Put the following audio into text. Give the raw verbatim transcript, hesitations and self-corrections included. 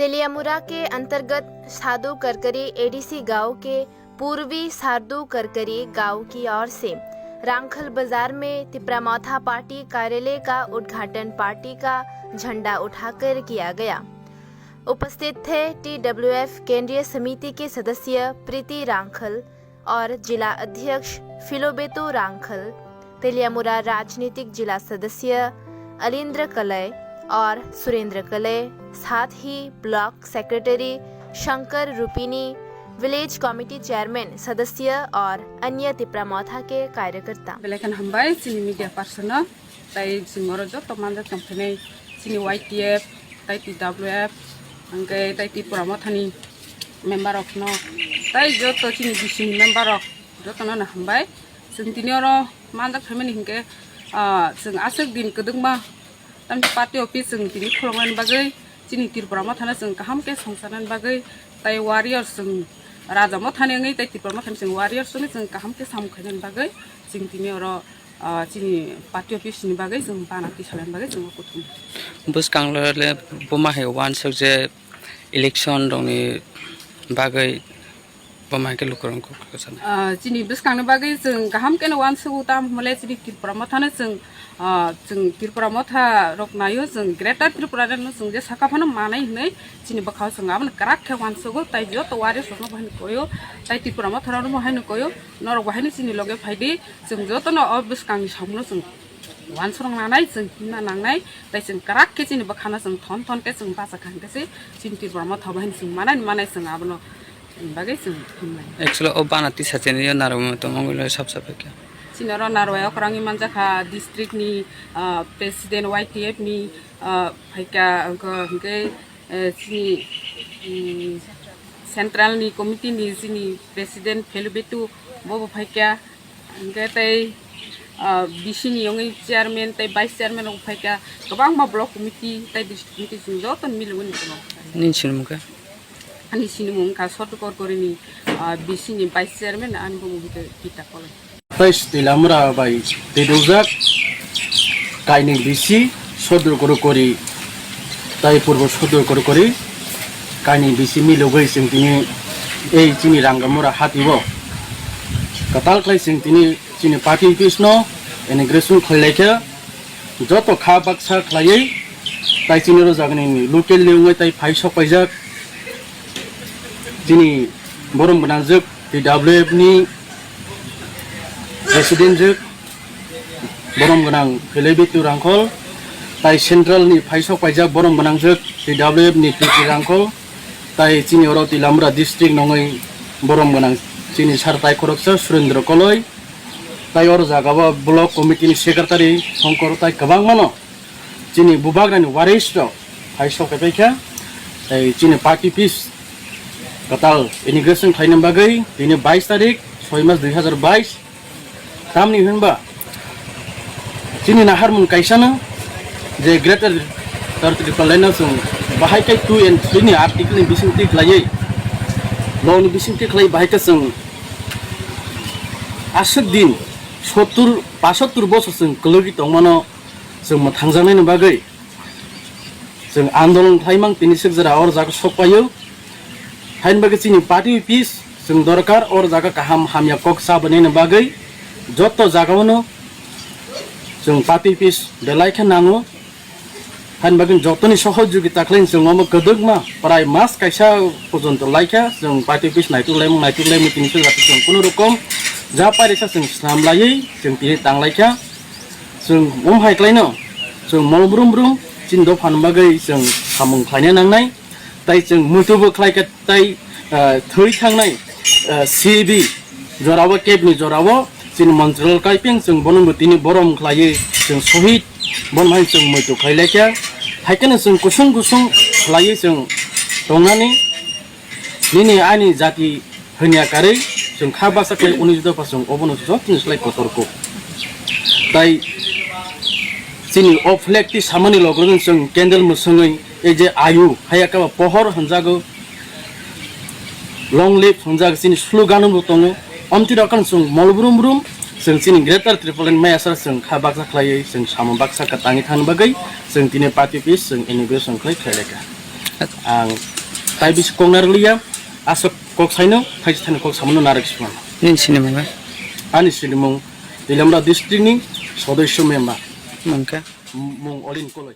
लियामुरा के अंतर्गत साधु करकरी एडीसी गांव के पूर्वी साधु करकरी गांव की ओर से रांखल बाजार में तिपरा मौथा पार्टी कार्यालय का उद्घाटन पार्टी का झंडा उठाकर किया गया। उपस्थित थे टीडब्ल्यूएफ केंद्रीय समिति के सदस्य प्रीति रांखल और जिला अध्यक्ष फिलोबेतो रांखल, तेलियामुरा राजनीतिक जिला सदस्य अलिंद्र कलय और सुरेंद्र कलय, साथ ही ब्लॉक सेक्रेटरी शंकर रूपिनी, विलेज कमेटी चेयरमैन सदस्य और अन्य तिपरा मौथा के कार्यकर्ता। Belai kheno hambai chini media person no. Tai chwng oro joto manjak tongphainai chini Y T F, tai T W F, hwnkhe tai Tripura Mothani member rokno, tai joto chini B C ni member rok jotono no hambai. Chwng tini oro manjak phaimani hinkhe, ah, chwng aswk din kwdwkma tamni party office chwng tini khuloknani bagwi, chini Tripura Mothano chwng kaham khe songcharnani bagwi, tai warriors chwng Raja Mothani wngwi tai Tripura Mothani chwng warriors wngwi chwng kaham khe samung khainani bagwi chwng tini oro ah, chini party office ni bagwi chwng bana tisalani bagwi chwng o kuthum. Bwskango le buma hai uansuk je election rokni bagwi buma hai khe lukurok wngkha kwchana. Ah, chini bwskangni bagwi chwng kaham khe uansugo, tamo hwnle chini Tripura Mothano chwng, ah, chwng Tripura Motha rok naio, chwng Greater Tripura no chwng je saka phano manai hwnwi chini bwkhao chwng abono kwrak khe uansugo, tai joto warriors rokno bo haino koio, tai Tripura Motha rokno bo haino koio, norok bo haino chini loge phaidi. Chwng jotono o bwskangni samungno chwng uansukna nangnai, chwng himna nangnai, tai chwng kwrak khe chini bwkhano chwng thon thon khe chwng bacha kha hwnkhe se chini Tripura Motha bo haino chwng manai manai chwng abono bagwi chwng himnai. Actually, o bana tisa chini yo narwgwi tongmani sap sap khe. Chini oro narwgwi okrangwi manjakha district ni, ah, president Y T F ni, ah, phaikha, wngkha hwnkhe, eh, chini, mm, central ni committee ni chini president Phelubetu bo bo phaikha. Hingke tei, ah, B C ni wngwi chairman tei vice chairman rok phaikha, kwbangma block committee tei district committee chwng joto milwgwi tongo. Nini sinimung khe? Ani sinimung wngkha Sotu Korkori ni, ah, B C ni vice chairman, ani bumung hwnkhe Pita Koloi. Tei Tilamura bai tei dujak kainwi B C Sotu Korkori tai Purbo Sotu Korkori kainwi B C milwgwi chwng tini ei chini Rangamura hati o kwtal khlai chwng tini chini party office no inauguration khlai laikha, joto kha baksa khlaiwi tai chini oro jagani local ni wngwi tai phai sok paijak chini borom gwnangjwk T W F ni president jwk borom gwnang Philibit Rangkhol tai central ni phai sok paijak borom gwnangjwk T W F ni P P Rangkhol tai chini oro Tilamura district nongwi borom gwnang chini sar tai khoroksa Surendra Koloi. Tai oro jaga o block committee ni secretary Songkor tai kwbangma no chini bubagrani waris rok hai sok pai kha. Tai chini party office kwtal inauguration khlaina bagwi tini bais tarik soi mas dui hazar bais. Tamni hwnba chini naharmung kaisa no je Greater Tipraland no chwng bahai khe two and three ni article ni bisingtwi khlaiwi law ni bisingtwi khlai bahai khe chwng aswk din sottur pasottur bosor chwng kwlwgwi tongmano chwng mwthangjaknaini bagwi chwng andolon khlaimang tini swk jora or jaga sok paio. Haini bagwi chini party office chwng dorkar or jaga kaham hamya kok sabanaini bagwi joto jagao no chwng party office belai khe nango. Haini bagwi jotoni sohojogita khlai chwng omo kwdwkma prai mas kaisa porjonto laikha chwng party office naituk laimung naituk laimung tini sojak chwng kunu rokom ja pairesa chwng swnam laiwi chwng tini tang laikha. Chwng omo hai khlaino chwng mol brum brum chini dophani bagwi chwng samung khlaina nangnai. Tai chwng muitu bo khlai khe tai, ah, thwi thangnai, ah, C B jorao, kebni jorao chini Montreal Kaipeng chwng bono bo tini borom khlaiwi chwng sohid bono hai chwng muitu khlai laikha. Hai kheno chwng kusung kusung khlaiwi chwng tongnani nini ani jati hwnya karwi chwng kha baksa khlai uni jotopha chwng obono jotoni slai kotorkuk. Tai chini o flag twi samani logo chwng candle mwswngwi ei je ayu haya kaba pohor hwnjago, long live hwnjak chini slogan bo tongo. Omtwi rokhan chwng mol brum brum chwng chini Greater Tipraland mayasar chwng kha baksa khlaiwi chwng samung baksa kwtangwi thangna bagwi chwng tini party office chwng inauguration khlai khlai laikha. Ang Tai bisi kok narwkliya, aswk kok saino, thaisa thaino kok samano narwk sima. Nini sinimung khe? Ani sinimung Tilamra district ni sodosyo member. Mungkha? Mung Olin Koloi.